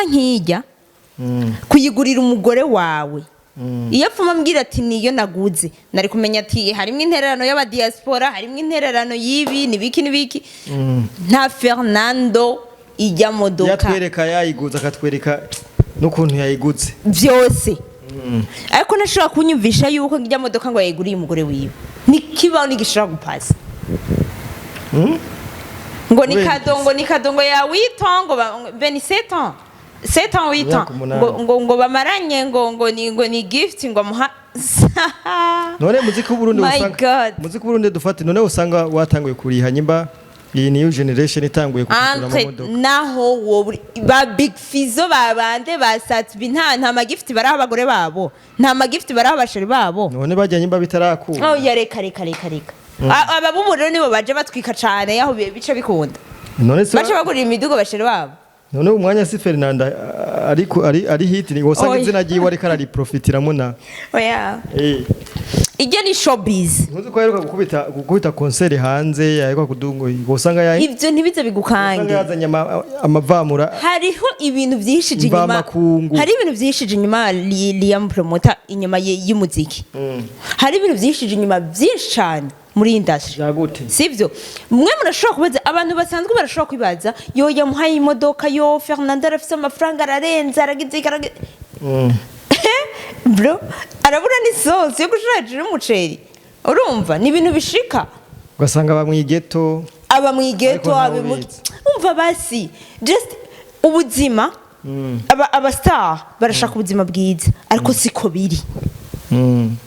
Imodoka nkijya kuyigurira umugore wawe, iyo apfuma ambwira ati niyo naguze, nari kumenya ati harimo intererano y'abadiaspora, harimo intererano y'ibi nibiki nibiki. Nta Fernando ijya modoka. Yatwereka yayiguze, akatwereka n'ukuntu yayiguze. Byose, ariko ntashobora kunyumvisha yuko ijya modoka ngo yayiguriye umugore wiwe. Nikibaho ntigishobora gupasa ngo ni Kubera cadeau, ngo ni cadeau, ngo ya 8 ans, ngo beni 7 ans, 7 ans, 8 ans. Imyaka 8. Ngo bamaranye, ngo ni gift ngo amuha. None muziki w'Uburundi My usanga God. Muziki w'Uburundi dufate, none usanga watanguye kuriha nyimba iyi new generation itanguye kugura Entre amamodoka. Naho wowe ba Big Fizzo, babande ba Sat-B, nta magift baraha abagore babo, nta magift baraha abasheri babo. None bajya nyimba bitarakura. Oh ya, reka reka reka reka. Aba bubu rero nibo baje batwika cane, aho bice bikunda. None se Bace bagurira imidugo basheri babo. None umwanya si Fernanda ariko ari hit, ni usanga Oya. izina ryiwe ariko arariprofitiramo na Oya. Eh. Ijya ni showbiz. Ntuzi ko aheruka gukubita concert hanze, yaheruka kudungo, usanga ya Ivyo ntibize usanga bigukange. yazanye amavamura. Hariho ibintu vyishije inyuma. Mvamakungu. Hari ibintu vyishije inyuma Liam Promoter, inyuma y'umuziki. Hari ibintu vyishije inyuma byinshi cane muri industry. Byagute? Sivyo, mwe murashobora kubaza, abantu basanzwe barashobora kwibaza: yo yamuhaye imodoka, yo Fernando arafise amafaranga, ararenze, aragize iki, aragize. Bro, arabura n'isosi yo gushira hejuru y'umuceri. Urumva ni ibintu bishika. Ugasanga bamwigeto. Aba mu igeto. Ariko ntawe Abe mu ubizi. Umva basi, just ubuzima, aba star barashaka ubuzima bwiza, ariko siko biri.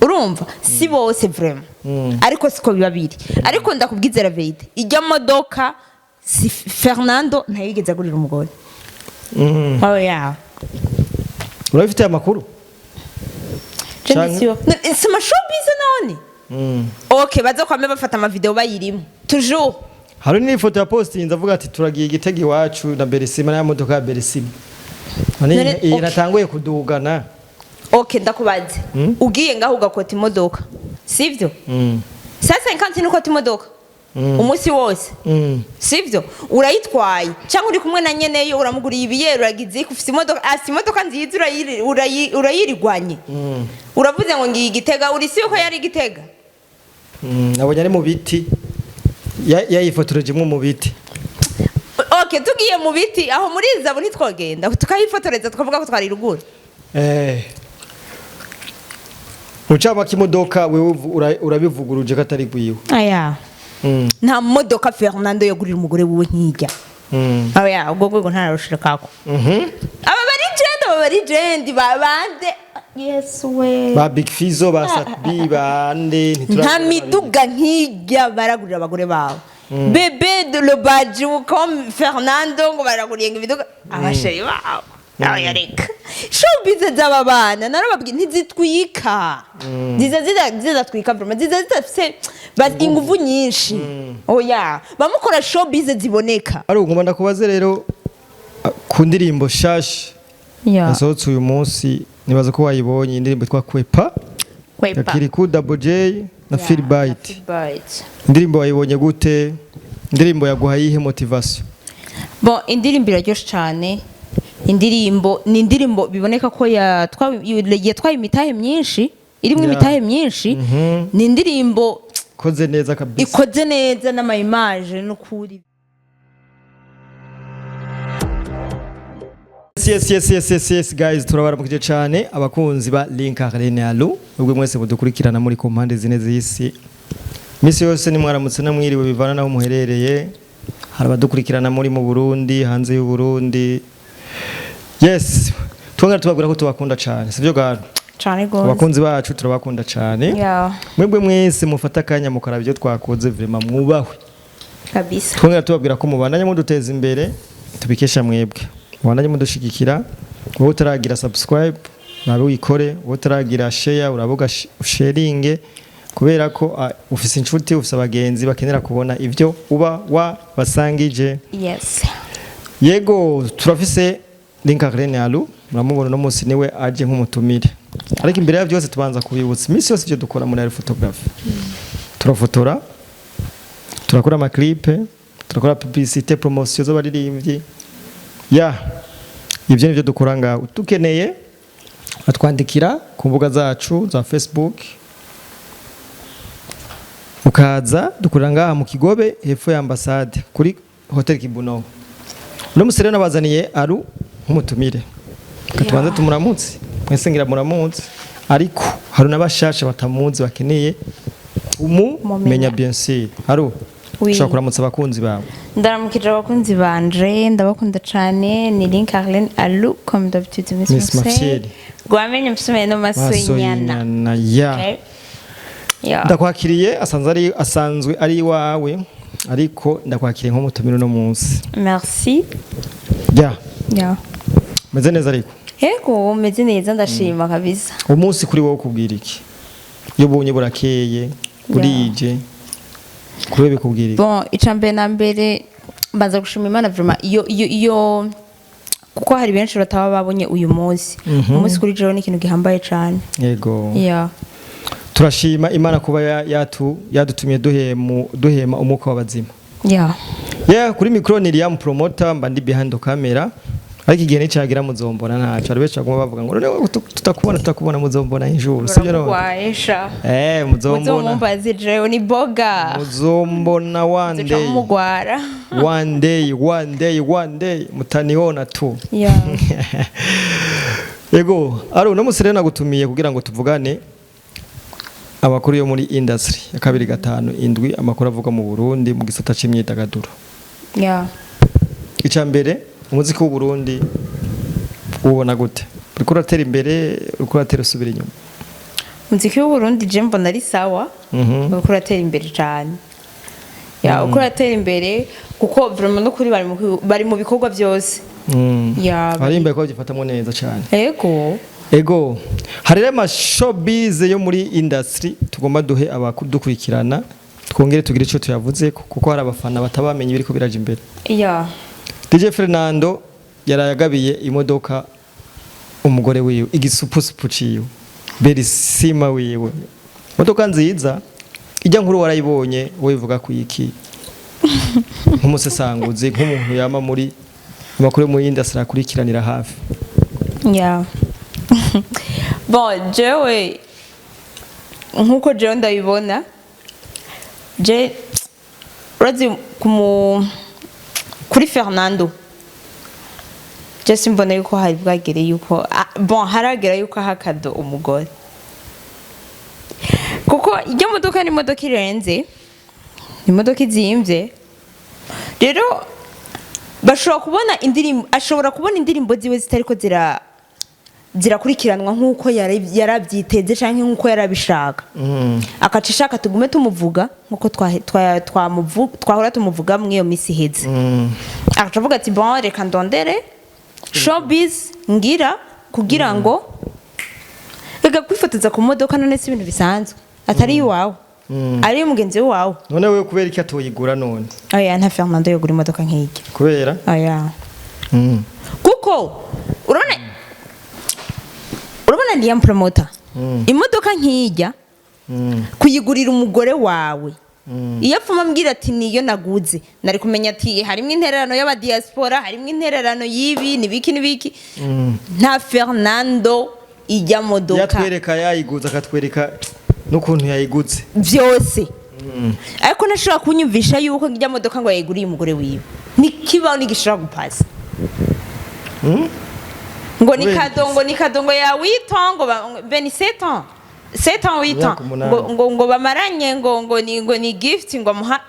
Urumva si bose vraiment, ariko siko biba biri. Ariko ndakubwizera vérité, ijya modoka si Fernando ntayigeze agurira umugore. Oh yeah. Urabifitiye amakuru? Si amashowbiz none? Okay, baza kwame bafata amavideo bayirimo toujours. Hari n'ifoto ya postinze avuga ati turagiye Igitega iwacu na Berisima na modoka ya Berisima. None iyi natanguye kudugana. Okay, ndakubaze, ugiye ngaho ugakota imodoka, sivyo? Sasa inkanti nukota imodoka umunsi wose, sivyo? Urayitwaye cyangwa uri kumwe na nyeneyo, uramuguriye ibiyeri, uragize iki, ufite imodoka, asi imodoka nziza, urayirigwanye, uravuze ngo ngiye Igitega, uri si yuko yari Igitega? Nabonye ari mu biti. Yayifotoreje imwe mu biti. Okay, tugiye mu biti aho muri zabu, ntitwogenda tukayifotoreza tukavuga ko twari ruguru? Eh. Ucamaka imodoka wewe urabivuguruje ko atari gwiwe. Aya. Nta modoka Fernando yagurira umugore wiwe nkijya. Oya, ubwo rwego ntararushirikako. Aba bari legend, aba bari legend babande, Yesu we. Ba Big Fizzo, ba Sat-B, ba nde? Nta miduga nkijya baragurira abagore babo. Bebe de le badju comme Fernando ngo baraguriye ngo imiduga abasheri babo. Oya, reka, showbiz z'aba bana narababwiye ntizitwika, ziza zidatwika vraiment, ziza zidafise inguvu nyinshi. Oya, bamukora showbiz ziboneka. Ari ngomba ndakubaze rero ku ndirimbo shasha yasohotse uyu munsi, nibaza ko wayibonye, indirimbo yitwa Kwepa ya Kirikou, Double J na Philbyte. Indirimbo wayibonye gute? Indirimbo yaguhaye iyihe motivation? Bon, indirimbo iraryoshe cyane. Indirimbo ni indirimbo biboneka ko yatwaye imitahe myinshi, irimo imitahe myinshi. Ni indirimbo ikoze neza kabisa. Ikoze neza n'ama image n'ukuri. Yes, guys, turabaramukije cyane abakunzi ba Link Arene. Allo, ubwo mwese mudukurikirana muri ku mpande zine z'isi. Misi yose ni mwaramutse na mwiriwe, bivana naho muherereye. Hari abadukurikirana muri mu Burundi, hanze y'u Burundi. Yes, twongera tubabwira ko tubakunda cyane, sivyo garo? Cyane gose. Abakunzi bacu turabakunda cyane. Mwebwe mwese mufata akanya mukaraba ibyo twakoze, vraiment mwubahwe. Kabisa. Twongera tubabwira ko mubandanye muduteza imbere, tubikesha mwebwe. Mubandanye mudushigikira. Wowe utaragira subscribe, urabe uyikore. Wowe utaragira share, urabe usharinge, kubera ko ufise inshuti, ufise abagenzi bakenera kubona ibyo uba wabasangije. Yego, turafise Link Arene Alu, muramubona uno munsi niwe aje nk'umutumire. Ariko imbere ya byose tubanza kubibutsa iminsi yose ibyo dukora muri photography. Turafotora, turakora amaclip, turakora publicité, promotion z'abaririmbyi. Ya. Ibyo nibyo dukora ngaho. Tukeneye atwandikira ku mbuga zacu za Facebook, ukaza dukorera ngaha mu Kigobe, hepfo ya ambasade, kuri Hotel Kibuno. Uno musi rero nabazaniye Aru nk'umutumire. Reka tubanze tumuramutse. Mwese ngira muramutse, ariko hari n'abashasha batamuzi bakeneye umumenya. Mumenya. Bien sûr, Aru, Oui. ushobora kuramutsa abakunzi bawe. Ndaramukije abakunzi banje, ndabakunda cane. Ni Link Arlene Alu, comme d'habitude, Miss Miss Marseille. Mafieri. Gwamenye mfise no maso Maso y'inyana. y'inyana ya. Okay. Yeah. Ndakwakiriye, asanzwe ari iwawe, ariko ndakwakiriye nk'umutumire uno munsi. Merci. Ya. Yeah. Meze neza ariko? Ego, meze neza, ndashima kabisa. Umunsi kuri wowe ukubwira iki? Iyo ubonye burakeye, burije, kuri wowe bikubwira iki? Bon, icambere na mbere mbanza gushima Imana vraiment iyo kuko hari benshi bataba babonye uyu munsi. Umunsi kuri jewe ni ikintu gihambaye cane. Yego. Yeah. Turashima Imana kuba yadutumye duhema umwuka w'abazima. Yeah. Yeah, kuri micro ni Liam Promoter, mba ndi behind the camera. Ariko igihe nicagira muzombona, ntaco. Hari benshi baguma bavuga ngo none tutakubona, muzombona injuru, sibyo none? Baramugwaye. Eh, muzombona. Muzomumbaze, jewe ni boga. Muzombona one Muzoca day. mumugwara. One day, one day, one day mutaniona tu. Yeah. Yego, ari uno musi rero nagutumiye kugira ngo tuvugane amakuru yo muri industry ya 257, amakuru avuga mu Burundi mu gisata c'imyidagaduro. Yeah. Icya mbere, umuziki w'u Burundi ubona gute? Uriko uratera imbere, uriko uratera usubira inyuma? Umuziki w'Uburundi je mbona ari sawa. Uriko uratera imbere cane. Ya, uko uratera imbere kuko vraiment no kuri bari mu bikorwa byose. Ya. Abarimba ko babyifatamo neza cyane. Ego. Ego, hari rero amashowbiz yo muri industry tugomba duhe abadukurikirana, twongere tugire icyo tuyavuze, kuko hari abafana batabamenye ibiriko biraja imbere. DJ Fernando yarayagabiye imodoka umugore wiwe, igisupusupu ciwe, Berisima wiwe, imodoka nziza. Ijya nkuru warayibonye, wowe ivuga ku iki nk'umusesanguzi, nk'umuntu yama muri amakuru yo muri industry akurikiranira hafi? Ya. Bon, jewe nkuko jewe ndabibona, je urazi kuri Fernando, je simbona yuko hari bwagere yuko bon, haragera yuko aha cadeau umugore, kuko iryo modoka ni imodoka irenze, ni imodoka izimvye. Rero bashobora kubona indirimbo, ashobora kubona indirimbo ziwe zitariko zirakurikiranwa nk'uko yarabyiteze canke nk'uko yarabishaka, akaca ashaka tugume tumuvuga nk'uko twahora tumuvuga muri iyo misi iheze. Akaca avuga ati: "Bon, reka ndondere showbiz ngira kugira ngo reka kwifotoza ku modoka." None si ibintu bisanzwe, atari iwawe, ari mugenzi wawe? None wewe kubera iki atoyigura none? Oya, nta Fernando yogura imodoka nk'iryo. Kubera? Oya, kuko urabona Liam Promoter, imodoka nk'ijya kuyigurira umugore wawe, iyo apfuma ambwira ati niyo naguze, nari kumenya ati harimo intererano y'abadiaspora, harimo intererano y'ibi n'ibiki n'ibiki. Nta Fernando ijya modoka. Yatwereka yayiguze, akatwereka n'ukuntu yayiguze. Byose, ariko ntashobora kunyumvisha yuko ijya modoka ngo yayiguriye umugore wiwe. Nikibaho ntigishobora gupasa ngo ni Kubera cadeau, ngo ni cadeau, ngo ya 8 ans, ngo beni 7 ans, 7 ans, 8 ans. Imyaka 8. Ngo bamaranye, ngo ni gift ngo amuha.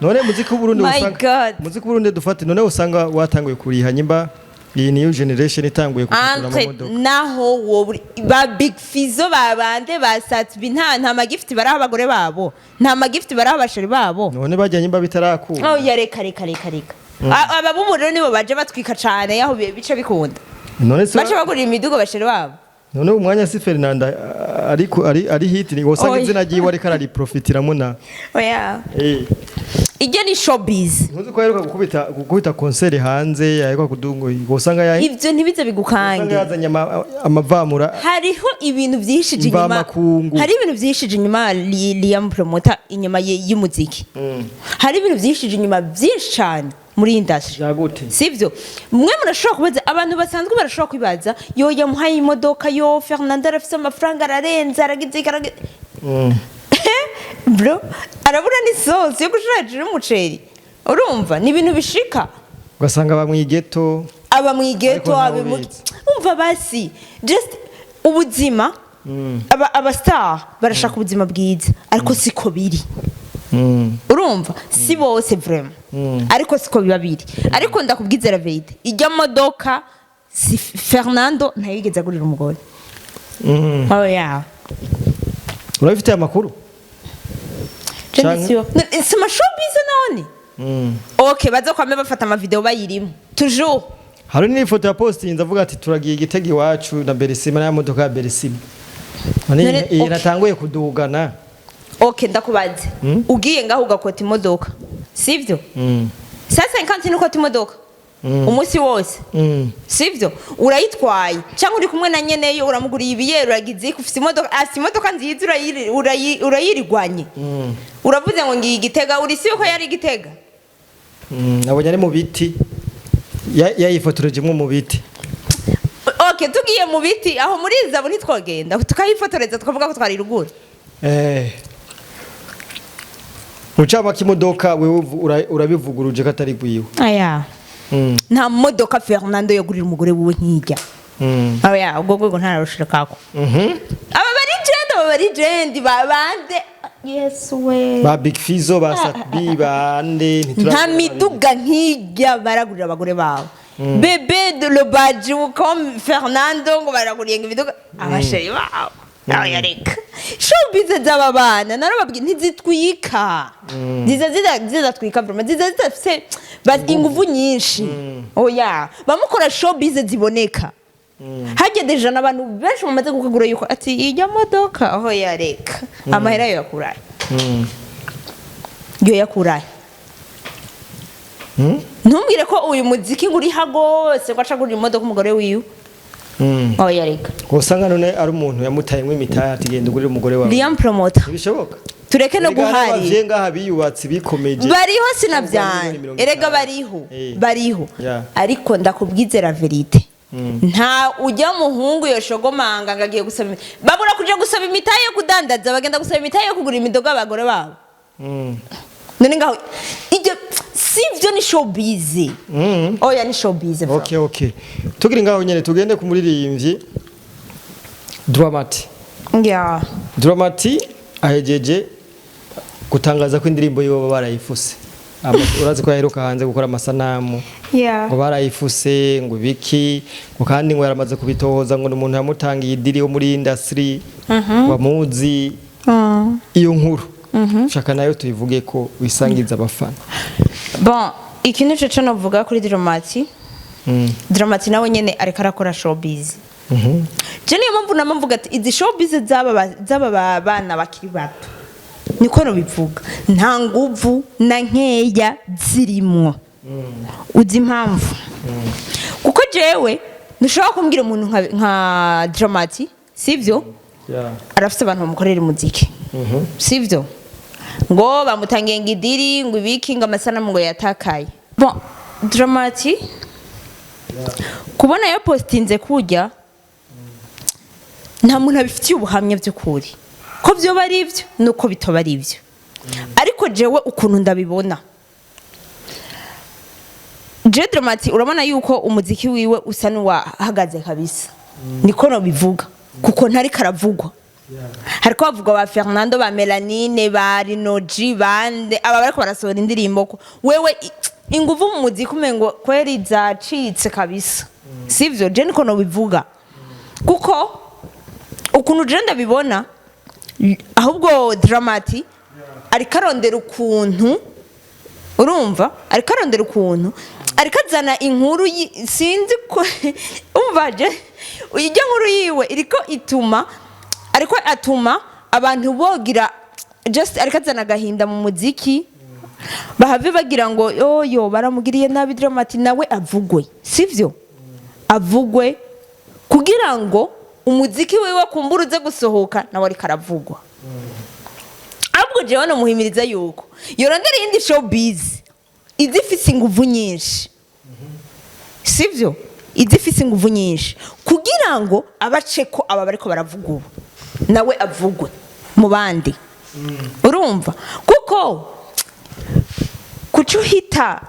None muziki w'Uburundi My usanga God. muziki w'Uburundi dufate, none usanga watanguye kuriha nyimba iyi new generation itanguye kugura Entre amamodoka? naho wowe ba Big Fizzo, babande ba Satbi, nta magift baraha abagore babo, nta magift baraha abasheri babo. None bajya nyimba bitarakura? Oh ya, reka reka reka reka. Aba bubu rero nibo baje batwika cane, yaho bice bikunda. None se bace bagurira imidugo basheri babo. None umwanya si Fernanda ariko ari hit, ni usanga Oya. izina ryiwe ariko arariprofitiramo na Oya. Eh. Ijya ni showbiz. Ntuzi ko aheruka gukubita concert hanze, aheruka kudungo, usanga ya Ivyo ntibize usanga bigukange. yazanye amavamura. Hariho ibintu vyishije inyuma. Mvamakungu. Hari ibintu vyishije inyuma, Liam Promoter, inyuma y'umuziki hari ibintu vyishije inyuma byinshi cane. Muri industry. Vyagute? Sivyo, mwe murashobora kubaza, abantu basanzwe barashobora kwibaza: yo, yamuhaye imodoka, yo, Fernando arafise amafaranga, ararenze, aragize iki, aragize. Bro, arabura n'isosi yo gushira hejuru y'umuceri. Urumva ni ibintu bishika. Ugasanga ba mw'igeto. Aba mu igeto. Ariko ntawe Aba mu ubizi. Umva basi, just ubuzima, aba star barashaka ubuzima bwiza, ariko siko biri. Urumva si bose vraiment, ariko siko biba biri. Ariko ndakubwizera vérité, ijya modoka si Fernando ntayigeze agurira umugore. Oh yeah. Urabifitiye amakuru? Si ama showbiz none? Okay, baza kwame bafata ama video bayirimo toujours. Hari n'ifoto ya postinze avuga ati: "Turagiye Igitega iwacu na Berisima na modoka ya Berisima." None iyi natanguye kudugana. Okay, ndakubaze, ugiye ngaho ugakota imodoka, sivyo? Sasa inkanti nukota imodoka umunsi wose, sivyo? Urayitwaye cyangwa uri kumwe na nyeneyo, uramuguriye ibiyeri, uragize iki, ufite imodoka, afite imodoka nziza, urayirigwanye, uravuze ngo ngiye Igitega, uri si yuko yari Igitega? Nabonye ari mu biti. Yayifotorejemo mu biti. Okay, tugiye mu biti aho muri zabu, ntitwogenda tukayifotoreza tukavuga ko twari ruguru? Mucamake, imodoka wewe urabivuguruje ko atari gwiwe. Aya. Nta modoka Fernando yagurira umugore wiwe nk'ijya. Oya, ubwo rwego ntararushirikako. Aba bari legend, aba bari legend babande, Yesu we. Ba Big Fizzo, ba Sat-B, ba nde? Nta miduga nk'ijya baragurira abagore babo. Bebe de le badju comme Fernando ngo baraguriye ngo imiduga aba chéri babo. Oya, reka, showbiz z'aba bana narababwiye ntizitwika, ziza zidatwika vraiment, ziza zidafise inguvu nyinshi. Oya, bamukora showbiz ziboneka. Hajya déjà n'abantu benshi bamaze gukagura yuko ati ijya modoka aho yareka amahera yo yakurahe, yo yakurahe? Ntumbwire ko uyu muziki ngo uriha gose ngo acagurira imodoka umugore wiwe. Oya, reka. Usanga none ari umuntu yamutayemwo imitaya ati: "Genda ugurire umugore wawe." Liam Promoter. Ntibishoboka. Tureke no Erega hari guharira. abavyeyi ngaha biyubatse, bikomeje. Bariho, Cyangwa sinavyana. 30,000. Erega bariho. Bariho. Ariko ndakubwizera vérité, nta ujya muhungu yoshogomanga ngo agiye gusaba babura kuja gusaba imitahe yo kudandaza, bagenda gusaba imitahe yo kugura imidoga abagore babo. None ngaho ibyo sivyo, ni showbiz. Oya, ni showbiz, bro. Okay, tukiri ngaho nyene, tugende ku muririmbyi Dramati. Dramati ahejeje gutangaza ko indirimbo yiwe baba barayifuse. Urazi ko yaheruka hanze gukora amasanamu, ngo barayifuse, ngo ibiki, ngo kandi ngo yaramaze kubitohoza, ngo ni umuntu yamutangiye i deal wo muri industry wamuzi. Iyo nkuru shaka nayo tuyivuge ko wisangiza abafana. Bon, iki nico co novuga kuri Dramati. Dramati nawe nyene ariko arakora showbiz. Je niyo mpamvu nama mvuga ati izi showbiz z'aba bana bakiri bato, niko nobivuga, nta nguvu na nkeya zirimwo. Uzi impamvu? Kuko jewe ntushobora kumbwira umuntu nka Dramati, sivyo? Arafise abantu bamukorera umuziki, sivyo? Ngo bamutangiye ngo i deal, ngo ibiki, ngo amasanamu ngo yatakaye. Bon, Dramati kubona yapostinze kurya, nta muntu abifitiye ubuhamya by'ukuri ko byoba ari ibyo nuko bitoba ari ibyo. Ariko jewe ukuntu ndabibona, je Dramati urabona yuko umuziki wiwe usa n'uwahagaze kabisa, niko nobivuga, kuko ntari karavugwa. Hariko havugwa ba Fernando, ba Melanine, ba Rinoji, bande aba bariko barasohora indirimbo, ko wewe inguvu mu muziki umengo kweri zacitse kabisa, sivyo? Je niko nobivuga, kuko ukuntu je ndabibona, ahubwo Dramati ariko arondera ukuntu, urumva, ariko arondera ukuntu ariko azana inkuru sinzi ko umva, je ijya nkuru yiwe iriko ituma ariko atuma abantu bogira just ariko azana agahinda mu muziki, bahave bagira ngo oyo baramugiriye nabi. Dramati nawe avugwe, sivyo? Avugwe kugira ngo umuziki wiwe kumbura uze gusohoka, nawe ariko aravugwa. Ahubwo jewe nomuhimiriza yuko yorondera iyindi showbiz. Izifise inguvu nyinshi, sivyo? Izifise inguvu nyinshi kugira ngo abace ko aba bariko baravuga ubu, nawe avugwe mu bandi. Urumva, kuko kuki uhita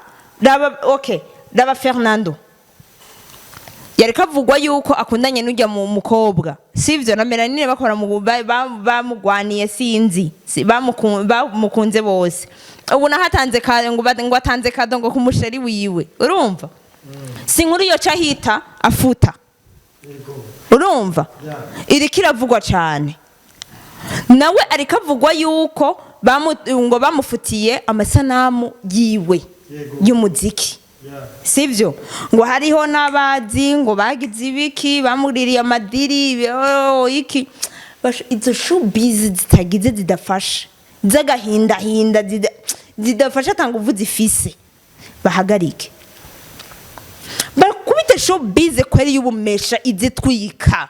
raba? Okay, raba Fernando, yareka avugwa yuko akundanye n'ujya mu mukobwa, sivyo? Na Melanine bakora mu bamugwaniye, sinzi bamukunze bose. Ubu naho atanze ka ngo atanze cadeau ngo ku chéri wiwe. Urumva, si inkuru yoca ahita afuta. Urumva, iriko iravugwa cane. Nawe ariko avugwa yuko ngo bamufutiye amasanamu yiwe y'umuziki, sivyo? Ngo hariho n'abazi ngo bagize ibiki, bamuririye amadiri, oh, iki. Izo showbiz zitagize, zidafasha, z'agahindahinda, zidafasha, atanga uvu zifise, bahagarike, bakubite showbiz kweri y'ubumesha, izitwika,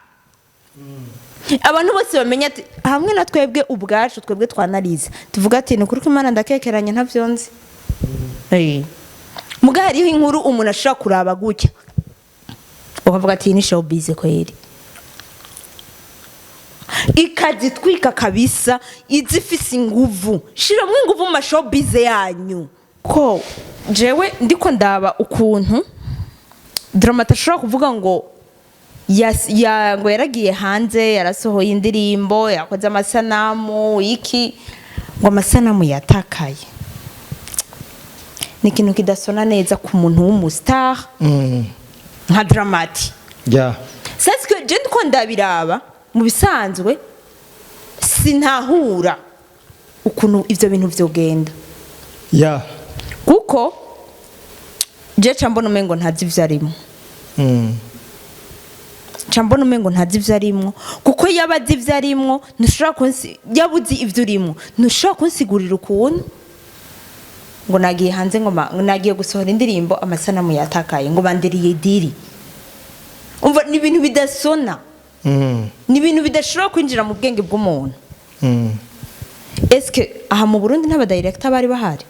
abantu bose bamenya ati hamwe na twebwe ubwacu, twebwe twanarize, tuvuga ati: "Ni ukuri ko Imana ndakekeranya, ntavyo nzi." Muga hariho inkuru umuntu ashobora kuraba gutya ukavuga ati: "Iyi ni showbiz kweri", ikazitwika kabisa, izifise inguvu. Shiramwo inguvu mu mashowbiz yanyu, ko jewe ndiko ndaba ukuntu Drama-T ashobora kuvuga ngo ngo yaragiye hanze, yarasohoye indirimbo, yakoze amasanamu, iki, ngo amasanamu yatakaye. Ni ikintu kidasona neza ku muntu w'umustar nka Drama-T. Sasa je ndiko ndabiraba, mu bisanzwe sinahura ukuntu ivyo bintu vyogenda, kuko je ca mbona umengo ntazi ivyo arimo. Ca mbona umengo ntazi ivyo arimwo, kuko yaba azi ivyo arimwo, ntushobora kunsi, yaba uzi ivyo urimwo, ntushobora kunsigurira ukuntu ngo nagiye hanze, ngo nagiye gusohora indirimbo, amasanamu yatakaye, ngo bandiriye deal. Umva, ni ibintu bidasona. Ni ibintu bidashobora kwinjira mu bwenge bw'umuntu. Eske aha mu Burundi n'aba director bari bahari?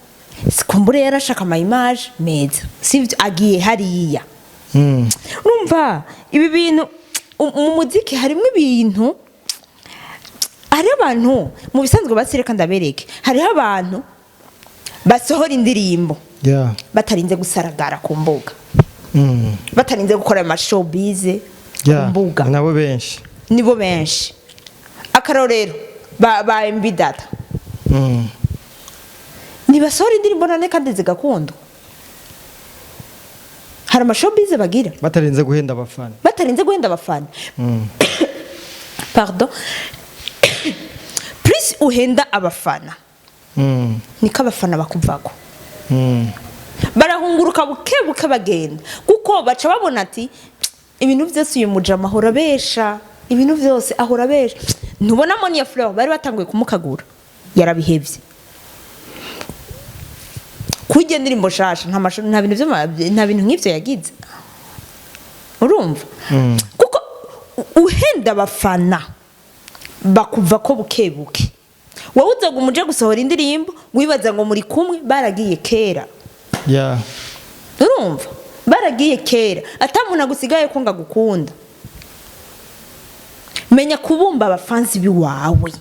Sikumbure yarashaka ama image meza, sivyo? Agiye hariya. Urumva, ibi bintu mu muziki harimo ibintu, hariho abantu mu bisanzwe basireka, ndabereke, hariho abantu basohora indirimbo batarinze gusaragara ku mbuga, batarinze gukora ama showbiz ku mbuga. Nabo benshi. Nibo benshi. Akarorero ba MB Data. Ntibasohora indirimbo none kandi zigakundwa? Hari ama showbiz bagira. Batarinze guhenda abafana. Batarinze guhenda abafana. Pardon, plus uhenda abafana, niko abafana bakuvako. Barahunguruka buke buke bagenda, kuko baca babona ati: "Ibintu byose uyu mujama ahora abesha, ibintu byose ahora abesha." Ntubona Monia Fleur bari batanguye kumukagura, yarabihevye kurya indirimbo shasha, nta nta bintu nta bintu nk'ivyo yagize. Urumva, kuko uhenda abafana bakuva ko buke buke. Wowe uzoga umuje gusohora indirimbo, wibaza ngo muri kumwe, baragiye kera. Urumva, baragiye kera, ata muntu agusigaye ko ngo agukunda. Menya kubumba abafansi biwawe,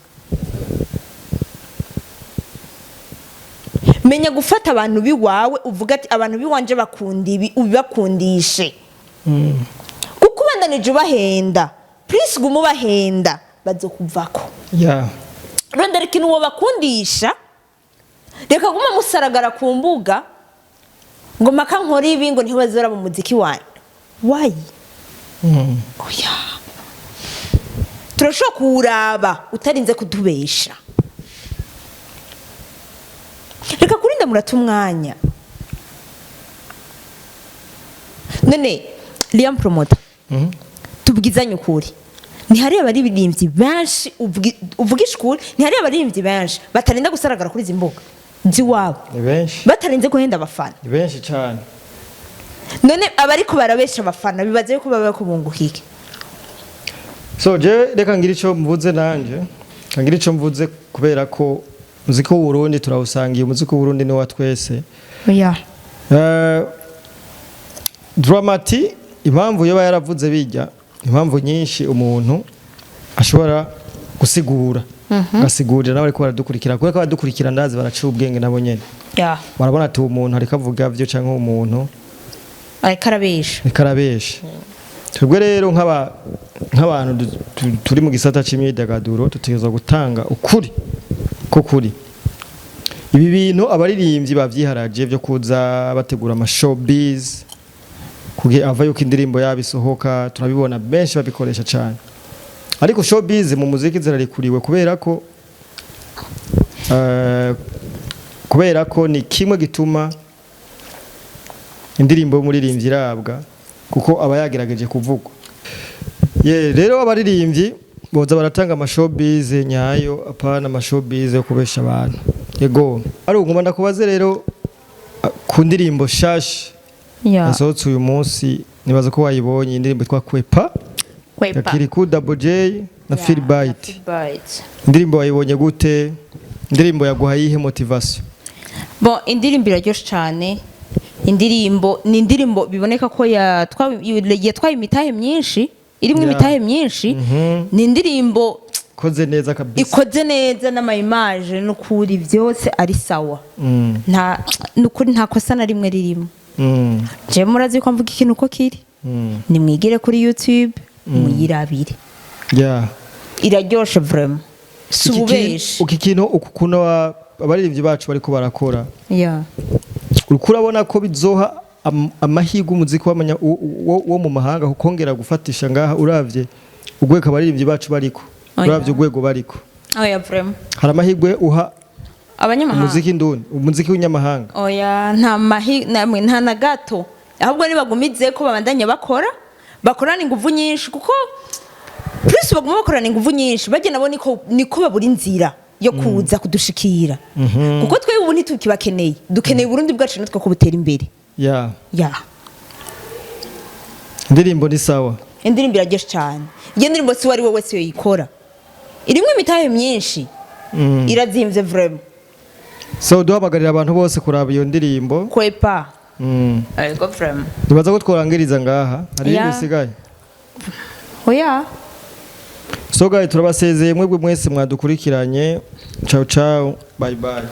menya gufata abantu biwawe, uvuga ati: "Abantu biwanje bakunda ibi", ubibakundishe. Kuko ubandanije ubahenda, plus guma ubahenda, bazokuvako. Rondera ikintu wobakundisha, reka guma musaragara ku mbuga ngo maka nkora ibi, ngo ntibazora mu muziki wanyu wayi. Oya, turashobora kuwuraba utarinze kutubesha. Reka kurinda murata umwanya. None Liam Promoter, tubwizanye ukuri, ntihari abaririmbyi benshi, uvugisha ukuri, ntihari abaririmbyi benshi batarinda gusaragara kuri izi mbuga z'iwabo? Ni benshi. Batarinze guhenda abafana. Ni benshi cyane. None abariko barabesha abafana bibaze yuko baba kubunguka iki? So je reka ngira ico mvuze nanje, reka ngira ico mvuze, kubera ko umuziki w'Uburundi turawusangiye, umuziki w'Uburundi ni wa twese. Oya. Drama-T, impamvu yoba yaravuze bijya, impamvu nyinshi umuntu ashobora gusigura, agasigurira n'abariko baradukurikira, kubera ko abadukurikira ndazi baraciye ubwenge nabo nyene. Barabona ati uwo muntu ariko avuga vyo canke uwo muntu ariko arabesha. Ariko arabesha. Twebwe rero nk'abantu turi mu gisata c'imyidagaduro, dutegerezwa gutanga ukuri ko kuri ibi bintu abaririmbyi bavyiharaje vyo kuza bategura ama showbiz kugira ava yuko indirimbo yabo isohoka. Turabibona benshi babikoresha cyane, ariko showbiz mu muziki zirarikuriwe kubera ko ni kimwe gituma indirimbo y'umuririmbyi irabwa, kuko aba yagerageje kuvugwa. Ye rero abaririmbyi boza baratanga ama showbiz nyayo, apana ama showbiz yo kubesha abantu. Yego, ari ngomba ndakubaze rero ku ndirimbo shasha yasohotse uyu munsi. Nibaza ko wayibonye, indirimbo yitwa Kwepa ya Kwepa. Kirikou, Double J na Ya, Phil Bite. na Philbyte. Indirimbo wayibonye gute? Indirimbo yaguha yihe motivation? Bon, indirimbo iraryoshe cyane. Indirimbo ni indirimbo biboneka ko yatwaye imitahe myinshi, irimo imitahe myinshi. Ni indirimbo Koze neza kabisa. ikoze neza n'ama image, n'ukuri byose ari sawa. Nta nukuri, nta kosa na rimwe ririmo. Je murazi ko mvuga ikintu uko kiri. Nimwigire kuri YouTube muyirabire. Iraryoshe vraiment, si ububeshi. Iki kintu uku kuntu abaririmbyi bacu bariko barakora, uriko urabona ko bizoha amahirwe umuziki wo mu mahanga kongera gufatisha ngaha, uravye urwego abaririmbyi bacu bariko? Oya. Uravye urwego bariko, Oya, vraiment. hari amahirwe uha Abanyamahanga? umuziki ndundi, umuziki w'inyamahanga? Oya, nta mahi namwe, nta na gato. Ahubwo nibagumize ko babandanya bakora, bakorana inguvu nyinshi, kuko plus baguma bakorana inguvu nyinshi bajya nabo niko babura inzira yo kuza kudushikira, kuko twebwe ubu ntitukibakeneye. Dukeneye Uburundi bwacu natwe ko butera imbere. Ya. Indirimbo ni sawa. Indirimbo iraryoshe cyane. Iyo ndirimbo si uwo ari we wese yoyikora, irimo imitahe myinshi. Irazimvye vraiment. So duhamagarira abantu bose kuraba iyo ndirimbo. Kwepa. Ego, vraiment. Nibaza ko tworangiriza ngaha, hari ibindi bisigaye? Oya. So guys, turabasezeye mwebwe mwese mwadukurikiranye. Ciao ciao, bye bye.